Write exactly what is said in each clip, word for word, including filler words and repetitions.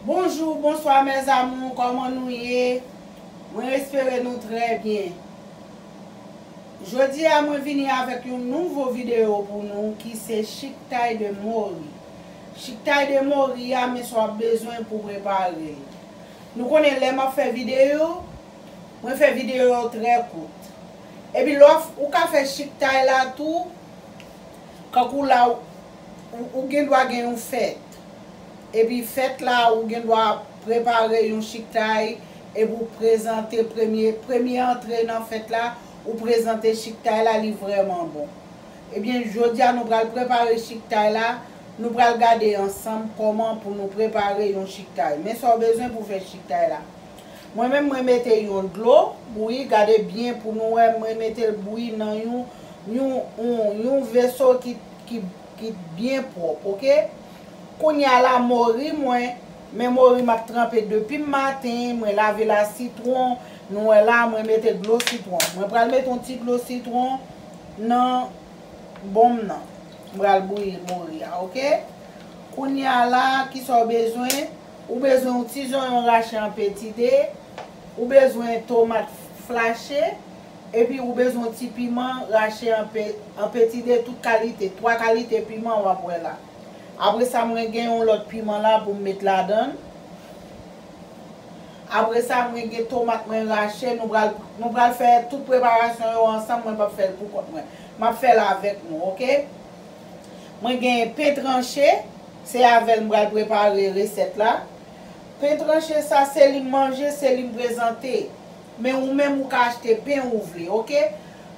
Bonjou, bonswa mes amours, kòman nou ye? Mwen espere nou trè byen. Jodi a mwen vini avèk yon nouvo videyo pou nou ki se chiktay de mori. Chiktay de mori a, men sa w ap bezwen pou prepare l. Nou konnen lè m ap fè videyo, mwen fè videyo yo trè kout. Epi lè w ka fè chiktay la tou, kankou la ou, ou gen dwa gen yon fèt. Epi fèt la ou gen dwa prepare yon chiktay epi ou prezante premye, premye antre nan fèt la, ou prezante chiktay la, li vrèman bon. Ebyen jodi a nou pral prepare chiktay la, nou pral gade ansanm kòman pou nou prepare yon chiktay. Men sa w bezwen pou fè chiktay la. Mwen menm mwen mete yon dlo bouyi, gade byen pou nou wè, mwen mete l bouyi nan yon, yon, yon, yon veso ki, ki, ki byen pwòp, oke? Kounye a la mori mwen, men mori m ap tranpe depi maten, mwen lave l a sitwon, nou wè la mwen mete dlo sitwon. Mwen pral mete yon ti dlo sitwon nan bon m nan. Mwen pral bouyi mori a, oke? Kounye a la, kisa w bezwen? Ou bezwen yon ti zonyon rache an peti de, ou bezwen tomat flache, epi ou bezwen yon ti piman rache an pe, an peti de tout kalite, twa kalite piman w ap wè la. Apre sa, mwen gen yon lòt piman la pou m met ladan l. Apre sa, mwen gen tomat mwen rache. Nou pral, nou pral fè tout preparasyon yo ansanm. Mwen p ap fè l pou kont mwen. M ap fè l avèk nou, oke? Mwen gen pen tranche. Se avè l m pral prepare resèt la. Pen tranche sa, se li m manje, se li m prezante. Men ou menm ou ka achte pen ou vle, oke?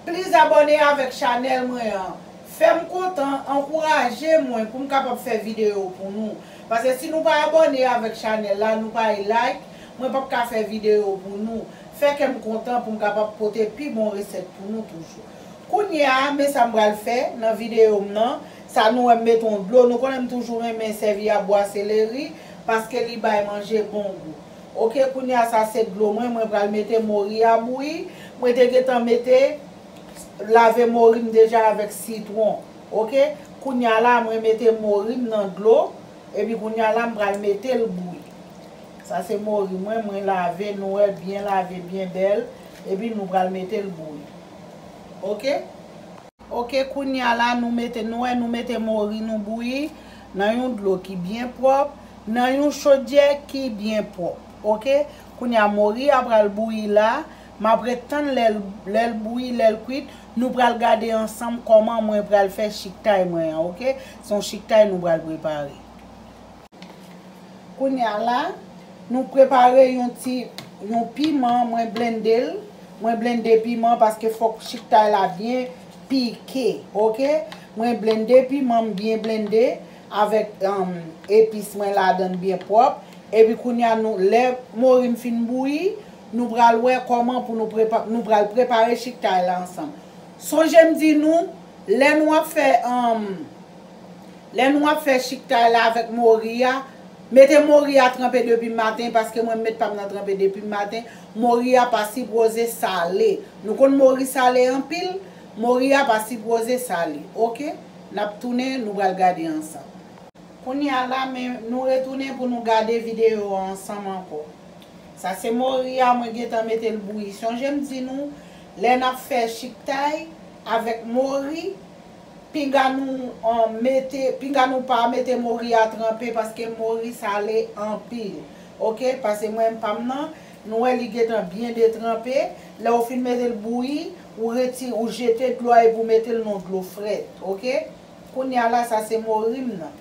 Please abòne avèk chanèl mwen an. Fè m kontan, ankouraje mwen pou m kapab fè videyo pou nou. Paske si nou pa abòne avèk chanèl la, nou pa like, mwen p ap ka fè videyo pou nou. Fè kè m kontan pou m kapab pote pi bon resèt pou nou toujou. Kounye a, men sa m pral fè nan videyo m nan. Sa nou wè m mete yon dlo. Nou konnen m toujou renmen sèvi a bwa seleri paske li bay manje bon gou. Oke, kounye a sa se dlo mwen, mwen pral mete mori a bouyi. Mwen te gentan mete, lave mori m deja avèk sitwon. Oke, kounye a la mwen mete mori m nan dlo, epi kounye a la m pral mete l bouyi. Sa se mori mwen, mwen lave, nou wè, byen lave, byen bèl, epi nou pral mete l bouyi. Oke? Oke, kounye a la nou mete, nou wè, nou mete mori nou bouyi nan yon dlo ki byen pwòp, nan yon chodyè ki byen pwòp. Oke? Kounye a mori a pral bouyi la, m ap ret tann lè l, lè l bouyi, lè l kwit, nou pral gade ansanm kòman mwen pral fè chiktay mwen an, oke? Se yon chiktay nou pral prepare. Kounye a la, nou prepare yon ti, yon piman, mwen blende l. Mwen blende piman paske fòk chiktay la byen pike, oke? Mwen blende piman m byen blende avèk, um, epis mwen ladan l byen pwòp. Epi kounye a nou, lè mori m fin bouyi, nou pral wè kòman pou nou prepa-, nou pral prepare chiktay la ansanm. Sonje m di nou, lè nou ap fè, um, Lè nou ap fè chiktay la avèk mori a, mete mori a tranpe depi maten, paske mwen m met pa m nan tranpe depi maten. Mori a pa sipoze sale. Nou konn mori sale anpil, mori a pa sipoze sale. Oke? N ap tounen, nou pral gade ansanm. Kounye a la, men nou retounen pou nou gade videyo a ansanm ankò. Sa se mori a, mwen gentan mete l bouyi. Sonje m di nou, lè n ap fè chiktay avèk mori, pinga nou, um, mete, pinga nou pa mete mori a tranpe paske mori sale anpil. Oke, pase mwen pa m nan, nou wè li gentan byen detranpe. Lè w fin mete l bouyi, ou reti-, ou jete dlo a epi w mete l nan dlo frèt. Oke? Kounye a la, sa se mori m nan.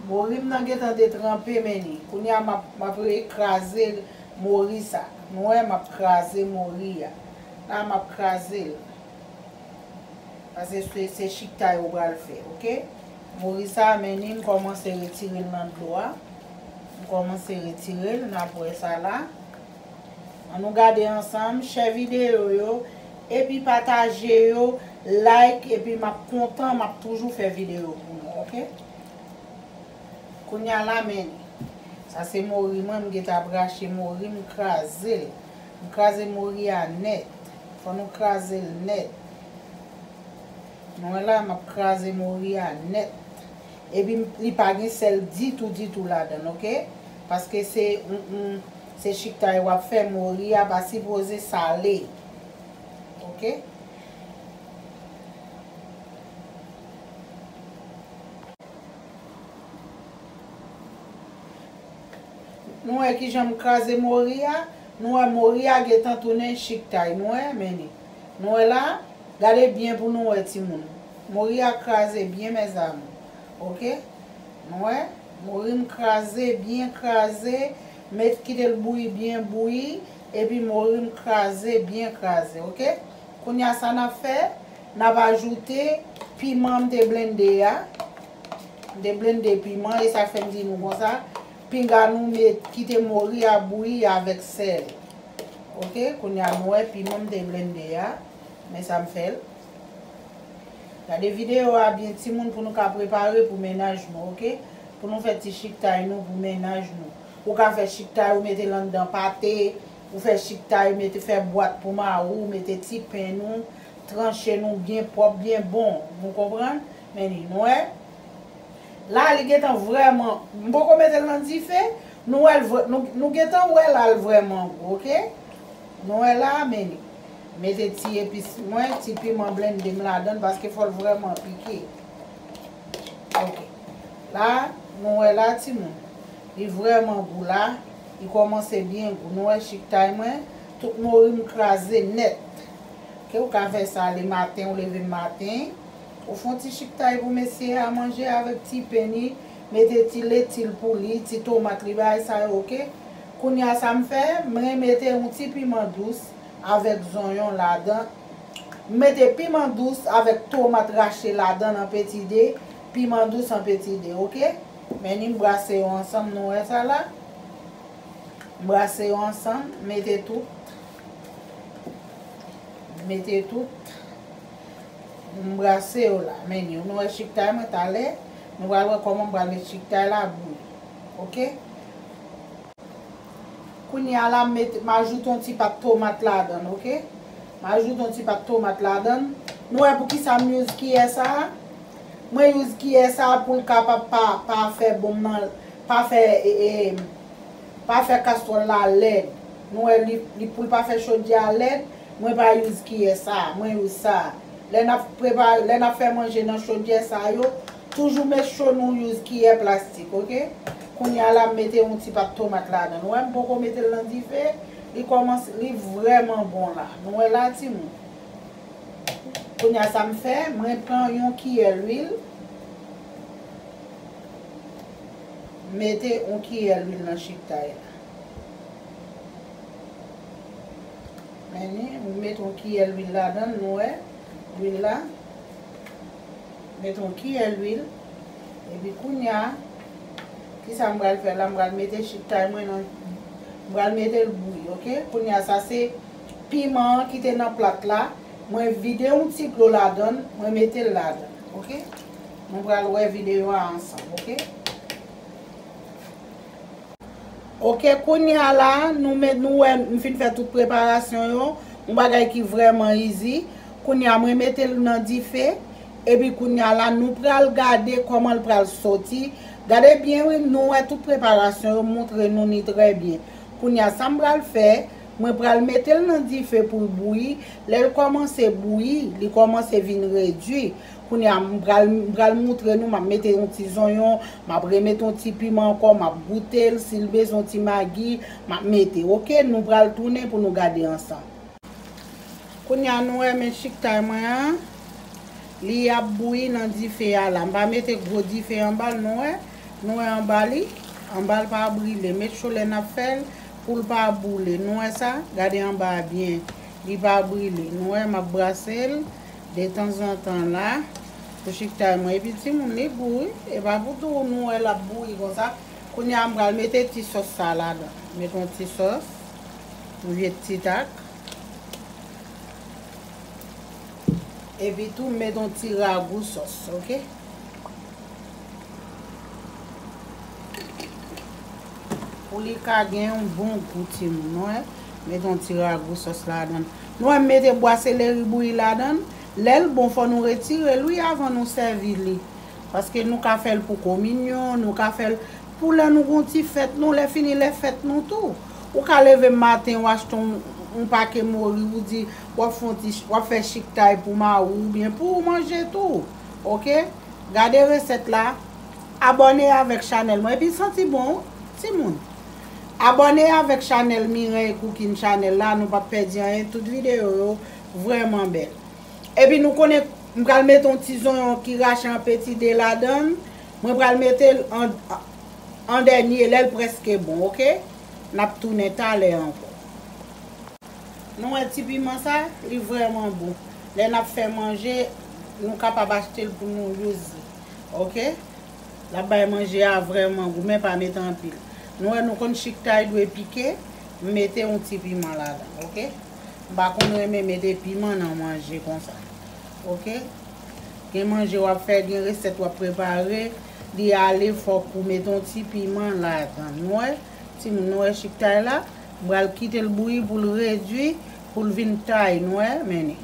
Mori m nan gentan detranpe, men li. Kounye a, m ap, m ap kraze mori sa. Nou wè, m ap kraze mori a. La, m ap kraze l. Paske se, se chiktay ou pral fè, oke? Mori sa, men li, m kòmanse retire l nan dlo a. M kòmanse retire l, n ap wè sa la. Ann nou gade ansanm, share videyo yo, epi pataje yo, like, epi m ap kontan, m ap toujou fè videyo pou nou, oke? Kounye a la, men li. Sa se mori mwen, m gentan ap rache mori, m kraze l. M kraze mori a nèt. Fò nou kraze l nèt. Nou wè la, m ap kraze mori a nèt. Epi m, li pa gen sèl ditou, ditou ladan l, oke? Paske se, mm, mm, se chiktay w ap fè, mori a pa sipoze sale. Oke? Nou wè kijan m kraze mori a? Nou wè mori a gentan tounen chiktay. Nou wè, men li. Nou wè la? Gade byen pou nou wè, timoun. Mori a kraze byen, mezanmi. Oke? Nou wè? Mori m kraze, byen kraze. Met kite l bouyi, byen bouyi. Epi mori m kraze, byen kraze. Oke? Kounye a, sa n ap fè? N ap ajoute piman m te blende a. M te blende piman, e sa fè m di nou konsa. Pinga nou met, kite mori a bouyi avèk sèl. Oke, kounye a nou wè piman m te blende a. Men sa m fè l. Gade videyo a byen, timoun, pou nou ka prepare pou mennaj nou, oke? Pou nou fè ti chiktay nou pou mennaj nou. Ou ka fè chiktay, ou mete l anndan pate, ou fè chiktay, ou mete fè bwat pou mari w, ou mete ti pen nou, tranche nou byen pwòp, byen bon. Nou konprann? Men li, nou wè? La, li gentan vrèman, m poko mete l nan dife, nou wè l vre-, nou, nou gentan wè la l vrèman gou, oke? Nou wè la, men li. Mete ti epis mwen, ti piman blende m ladan l, paske fò l vrèman pike. Oke. La, nou wè la, timoun. Li vrèman gou la. Li kòmanse byen gou. Nou wè chiktay mwen, tout mori m kraze nèt. Ke ou ka fè sa le maten, ou leve maten. Ou fè yon ti chiktay pou mesye a manje avèk ti pen li, mete ti leti l pou li, ti tomat li, bagay sa yo, oke? Kounye a sa m fè, mwen mete yon ti piman dous avèk zonyon ladan. M mete piman dous avèk tomat rache ladan l an peti de, piman dous an peti de, oke? Men ni m brase yo ansanm, nou wè sa la? M brase yo ansanm, mete tout. Mete tout. M brase yo la. Men yo, nou wè chiktay mwen talè. Nou pral wè kòman m pral met chiktay la bouyi. Oke? Kounye a la, m met, m ajoute yon ti pat tomat ladan l, oke? M ajoute yon ti pat tomat ladan l. Nou wè poukisa m use kiyè sa a? Mwen use kiyè sa a pou l kapab pa, pa fè bonm nan, pa fè, e, e, pa fè kastwòl la lèd. Nou wè li, li pou l pa fè chodyè a lèd, mwen pa use kiyè sa a, mwen use sa a. Lè n ap prepare, lè n ap fè manje nan chodyè sa yo, toujou make sure nou use kiyè plastik, oke? Kounye a la, m mete yon ti pat tomat ladan l. Nou wè, m poko mete l nan dife, li kòmanse, li vrèman bon la. Nou wè la, timoun? Kounye a sa m fè, mwen pran yon kiyè lwil, mete yon kiyè lwil nan chiktay la. Men ni, mwen mete yon kiyè lwil ladan l, nou wè, lwil la. Mete yon kiyè lwil. Epi kounye a, kisa m pral fè la? M pral mete chiktay mwen nan, m pral mete l bouyi, oke? Kounye a, sa se piman an ki te nan plat la. Mwen vide yon ti dlo ladan l, mwen mete l ladan l, oke? Nou pral wè videyo a ansanm, oke? Oke, kounye a la, nou met, nou wè, m fin fè tout preparasyon yo. Yon bagay ki vrèman easy. Kounye a, mwen mete l nan dife. Epi kounye a la, nou pral gade kòman l pral soti. Gade byen, wi, nou wè tout preparasyon yo, montre nou ni trè byen. Kounye a, sa m pral fè, mwen pral mete l nan dife pou l bouyi. Lè l kòmanse bouyi, li kòmanse vin redui. Kounye a, m pral, m pral montre nou, m ap mete yon ti zonyon, m ap remete yon ti piman ankò, m ap goute l, si l bezwen yon ti magi, m ap mete. Oke, nou pral tounen pou nou gade ansanm. Kounye a, nou wè men chiktay mwen an, li ap bouyi nan dife a la. M pa mete gwo dife anba l, nou wè. Nou wè anba li, anba l pa brile. Make sure lè n ap fè l, pou l pa boule. Nou wè sa? Gade anba a byen. Li pa brile. Nou wè, m ap brase l detanzantan la. Pou chiktay mwen. Epi timoun, li gou, wi. E pa pou tou nou wè l ap bouyi konsa. Kounye a, m pral mete ti sòs sa ladan. Mete yon ti sòs. Yon vye ti tak. Epi tou, m mete yon ti ragou sòs, oke? Pou li ka gen yon bon gou, timoun, nou wè. Mete yon ti ragou sòs ladan l. Nou wè, m mete bwa seleri bouyi ladan l. Lè l bon, fò nou retire l, wi, avan nou sèvi li. Paske nou ka fè l pou kominyon, nou ka fè l Pou lè nou gon ti fèt nou, lè fini lè fèt nou tou. Ou ka leve maten, w achte yon, yon pake mori, ou di w ap fè yon ti, w ap fè chiktay pou mari w oubyen pou ou manje tou. Oke? Gade resèt la. Abòne avèk chanèl mwen. Epi santi bon, timoun. Abòne avèk chanèl Mireille Cooking Channel la. Nou p ap pèdi anyen. Tout videyo yo vrèman bèl. Epi nou konnen m pral mete yon ti zonyon ki rache an peti de ladan l. Mwen pral mete l an, an dènye lè l prèske bon, oke? N ap tounen talè ankò. Nou wè ti piman sa, li vrèman bon. Lè n ap fè manje, nou kapab achte l pou nou use li, oke? L ap bay manje a vrèman gou, men pa mete anpil. Nou wè, nou konn chiktay dwe pike, m mete yon ti piman ladan, oke? M pa konn renmen mete piman nan manje konsa, oke? Gen manje w ap fè, gen resèt w ap prepare, li ale, fòk ou mete yon ti piman ladan. Nou wè, timoun, nou wè chiktay la, m pral kite l bouyi pou l redui, pou l vin tay, nou wè, mennen.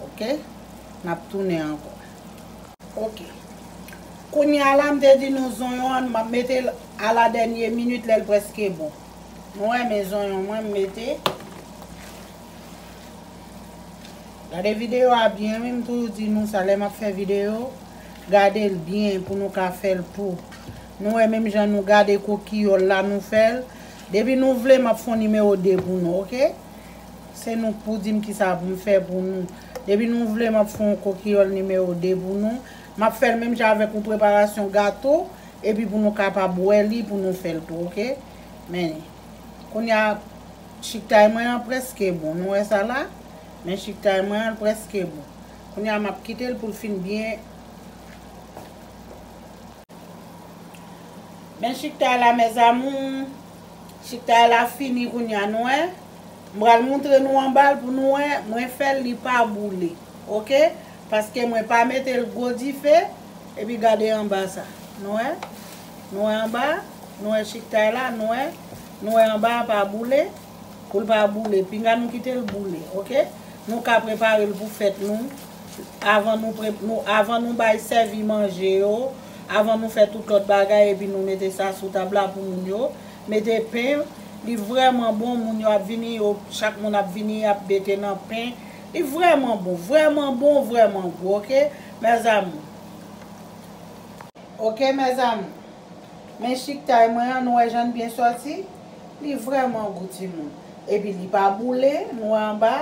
Oke? N ap tounen ankò. Oke. Kounye a la, m te di nou zonyon an, m ap mete l a la dènye minit lè l prèske bon. Nou wè, men zonyon mwen, m mete. Gade videyo a byen, wi, m toujou di nou sa, lè m ap fè videyo, gade l byen pou nou ka fè l tou. Nou wè, menm jan nou gade kokiyòl la, nou fè l. Depi nou vle, m ap fè yon nimewo de pou nou, oke? Se nou k pou di m kisa pou m fè pou nou. Depi nou vle, m ap fè yon kokiyòl nimewo de pou nou. M ap fè l menm jan avèk yon preparasyon gato, epi pou nou kapab wè li, pou nou fè l tou, oke? Men, kounye a, chiktay mwen an prèske bon. Nou wè sa la? Men chiktay mwen an prèske bon. Kounye a, m ap kite l pou l fin byen. Men chiktay la, mes amours. Chiktay la fini kounye a, nou wè. M pral montre nou anba l pou nou wè. Mwen fè l, li pa boule. Oke? Paske mwen pa mete l gwo dife. Epi gade anba sa. Nou wè? Nou wè anba? Nou wè chiktay la? Nou wè? Nou wè anba a pa boule? Pou l pa boule. Pinga nou kite l boule, oke? Nou ka prepare l pou fèt nou. Avan nou pre-, nou, avan nou bay sèvi manje yo, avan nou fè tout lòt bagay, epi nou mete sa sou tab la pou moun yo. Mete pen, li vrèman bon, moun yo ap vini, yo, chak moun ap vini, ap mete nan pen. Li vrèman bon, vrèman bon, vrèman gou, oke, mes amours? Oke, mes amours. Men chiktay mwen an, nou wè jan l byen sòti? Li vrèman gou, timoun. Epi li pa boule, nou wè anba?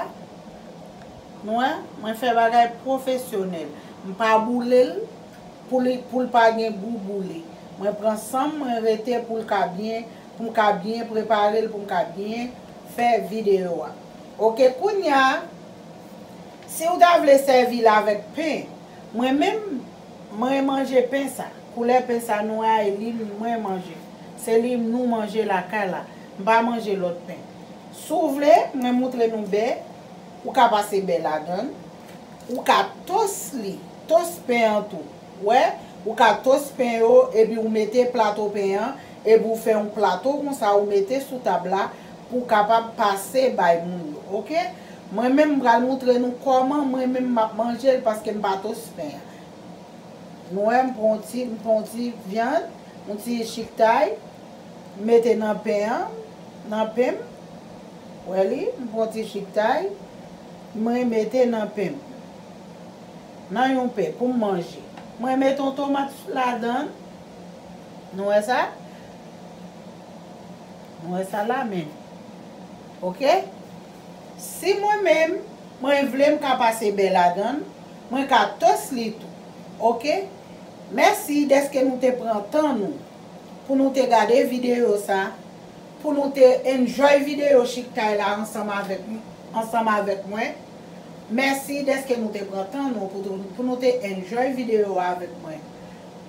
Nou wè? Mwen fè bagay pwofesyonèl. M pa boule l pou li, pou l pa gen gou boule. Mwen pran san m, mwen rete pou l ka byen, pou m ka byen prepare l, pou m ka byen fè videyo a. Oke, kounye a, si w ta vle sèvi l avèk pen, mwen menm, mwen manje pen sa. Koulè pen sa nou wè a, e li mwen manje. Se li nou manje lakay la. M pa manje lòt pen. Si w vle, mwen montre nou bè. Ou ka pase bè ladan l. Ou ka tos li. Tos pen an tou. Wè, ou ka tos pen yo, epi ou mete plato pen an, epi ou fè yon plato konsa, ou mete sou tab la, pou w kapab pase bay moun yo, oke? Mwen menm, m pral montre nou kòman mwen menm m ap manje l, paske m pa tos pen an. Nou wè, m pran yon ti, m pran yon ti vyann, yon ti chiktay, m mete nan pen an, nan pen m. Wè li, m pran yon ti chiktay, mwen mete nan pen m. Nan yon pen pou m manje. Mwen mete yon tomat ladan l. Nou wè sa? Nou wè sa la menm. Oke? Si mwen menm, mwen vle m ka pase bè ladan l, mwen ka tos li tou. Oke? Mèsi dèske nou te pran tan nou pou nou te gade videyo sa, pou nou te enjoy videyo chiktay la ansanm avèk, ansanm avèk mwen. Mèsi dèske nou te pran tan nou pou, pou nou te enjoy videyo a avèk mwen.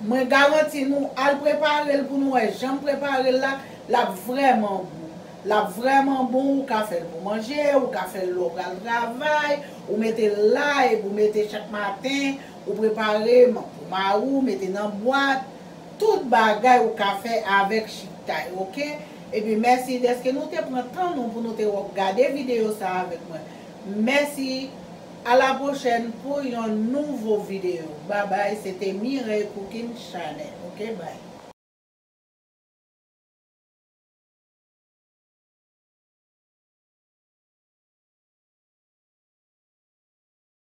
Mwen garanti nou al prepare l pou nou wè jan m prepare l la, l ap vrèman bon. L ap vrèman bon, ou ka fè l pou manje, ou ka fè l lè w pral travay, ou mete l la, epi ou mete chak maten, ou prepare man-, pou mari w, mete nan bwat, tout bagay ou ka fè avèk chiktay, oke? Epi mèsi dèske nou te pran tan nou pou nou te w-, gade videyo sa avèk mwen. Mèsi, a la pwochèn pou yon nouvo videyo. Babay, se te Mireille Cooking Channel, oke? Bye.